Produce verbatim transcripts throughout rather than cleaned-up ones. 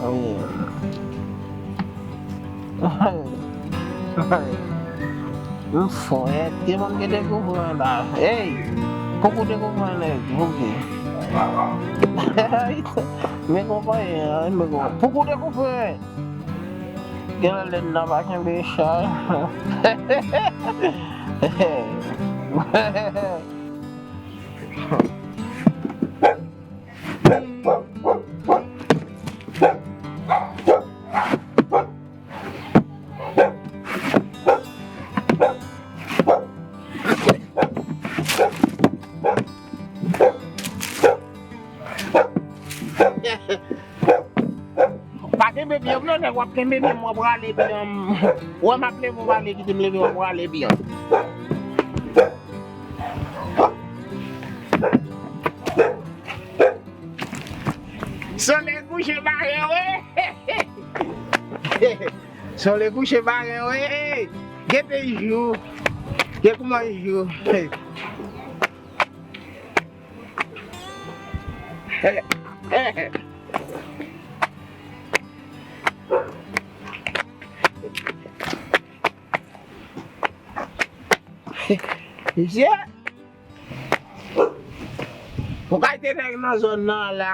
Oh. M fò, e, te banm gen dekouvran la. Ey! Poukou dekouvran nèg, pouki? Men konpayi an, men kon-, poukou dekouvran! Gen lè n nan pa kenbe chay. Pa kenbe pye m non, nèg, w ap kenbe pye m, w ap rale pye m. Wè m ap leve, w ale, kite m leve, w ap rale pye m. Solèy kouche bare wi. Solèy kouche bare wi. Gen peyi jou. Gen kouman jou. Misye, pou kalite nèg nan zòn nan la,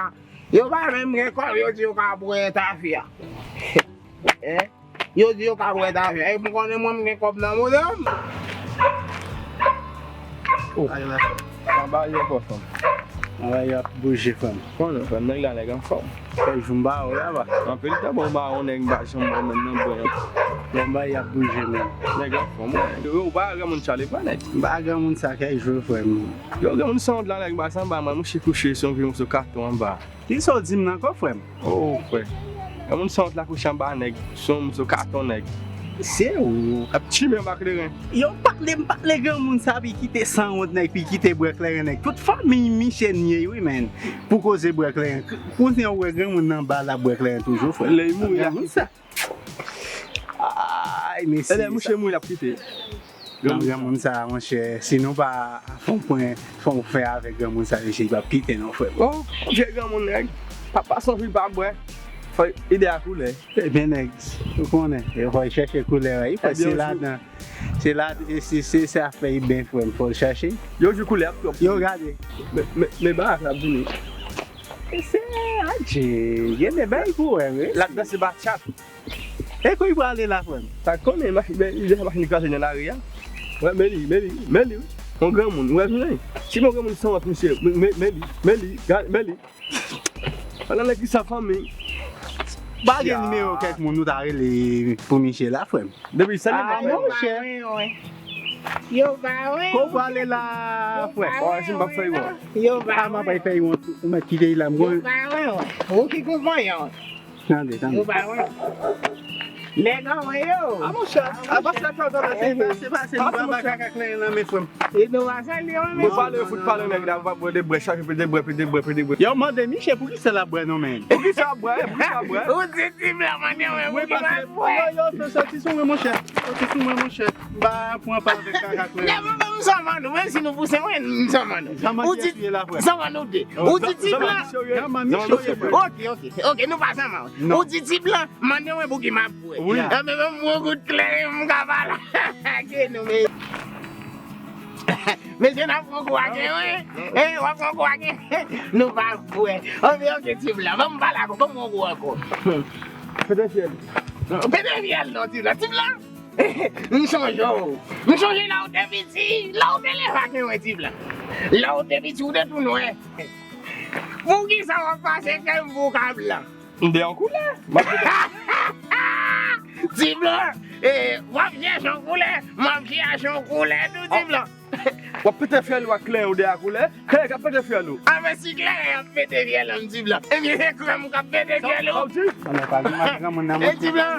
yo pa menm gen kòb, yo di yo ka bwè tafya. Hein? Yo di yo ka bwè tafya. E m konnen mwen m gen kòb nan mouda m. Oh. Anba yo ankò, frè m. Anba yo ap bouje, frè m. Konnen, frè m, nèg la nèg anfòm. Kèk jou m ba ou la, ba. Anpil tan, bon, m ba ou nèg, m pa janm wè menm nan bwè. Bon, anba yo ap bouje, menm. Nèg anfòm, wi. Yo, ou pa granmoun sa, li pa nèg. M pa granmoun sa, kèk jou, frè m. Yo, granmoun sanwont la, nèg, m pa sanba, mwen, mouche kouche, se yon vye moso katon anba. Kisa w di m nan ankò, frè m? Oh, frè. Yon moun sanwont la kouche anba nèg, se yon moso katon nèg. Se ou. Ap tchimen anba kleren. Yo pale, m pale granmoun sa, pi kite sanwont nèg, pi kite bwè kleren nèg. Tout fanmi misye n ye, wi, men. Pou koze bwè kleren. Kounye a w wè granmoun nan anba la ap bwè kleren toujou, frè. Lè l mouri, l ap kite. Ay, mesye. E lè mouche mouri, l ap kite. Non, granmoun sa, monchè, si nou pa fè yon pwen, fè yon fè avèk granmoun sa, mesye, li p ap kite non, frè m. Oh, vye granmoun, nèg. Papa sanfil pa bwè. Fò ede a koulè. Ebyen, nèg, ou konnen, e fò l chèche koulè, wi. Fò se ladan, se la, se, se, se afè iben, frè m, fò l chèche. Yo di koulè ap twòp. Yo gade. Men, men, men bagay la ap vini. Se, adje, gen de bagay pou wè, wi. L ap danse batchat. E kote li prale la, frè m? Pa konnen, machin, men, li deja machin kraze nan lari a. Wè, men li, men li, men li, wi. Yon granmoun, wè, jounen. Si yon granmoun sanwont, misye, men, men, men li, men li, gad, men li. Ala nèg ki san fanmi. Pa gen nimewo kèk moun nou ta rele pou misye la, frè m? Depi san nimewo. Ah, monchè. Yo pa wè. Kote w prale la, frè? Yo pa wè, si m p ap fè yon. Yo pa wè. Ah, m ap fè yon, ou mèt kite l la, m konn. Yo pa wè, wè. Ou ki konpranyen, wè. Tande, tande. Yo pa wè. Nèg an wè yo. A monchè, a pa sa fè w tande, se, se pase, nou pa ba kaka kleren nan men frè m. E nou pa salye w menm. Mwen pale, yo fout pale nèg la, mwen pa bwè de bwè, chak pi de bwè, pi de bwè, pi de bwè. Yo mande misye poukisa l ap bwè non men. Poukisa l ap bwè, poukisa l ap bwè? Ou di ti blan mande mwen poukisa l ap bwè. Yo, soti sou mwen monchè, soti sou mwen monchè. M pa pran pa avèk kaka kleren. Lè mwen menm m sanman nou, menm si nou pouse mwen, m sanman nou. Ou di sanman nou de. Ou di ti blan. Ok, ok, ok, nou pa sanman. Ou di ti blan, mande mwen pou ki m ap bwè. Wi. Enben, menm mwen gout kleren, m ka pale. Ke nou, men. Mesye, n ap pran kou a gen, wi. E, w ap pran kou a gen. Nou pa bwè. Enben, ok, ti blan. Ban m pale ak ou, ban m pran kou ankò. Pete fyèl. Pete fyèl non, ti blan. Ti blan. M sonje w. M sonje lè w te piti, lè w te leve ak mwen, ti blan. Lè w te piti, ou te tou nwè. Poukisa w ap pase krèm pou w ka blan? M de yon koulè. M ap pete. Ti blan, e, w ap chèche yon koulè, m ap chèche yon koulè tou, ti blan. W ap pete fyèl ou ak kleren ou de a koulè. Kleren k ap pete fyèl ou. A, men si kleren ap pete fyèl an, ti blan. Ebyen, se krèm k ap pete fyèl ou. Sa w di? Sa w di? E, ti blan.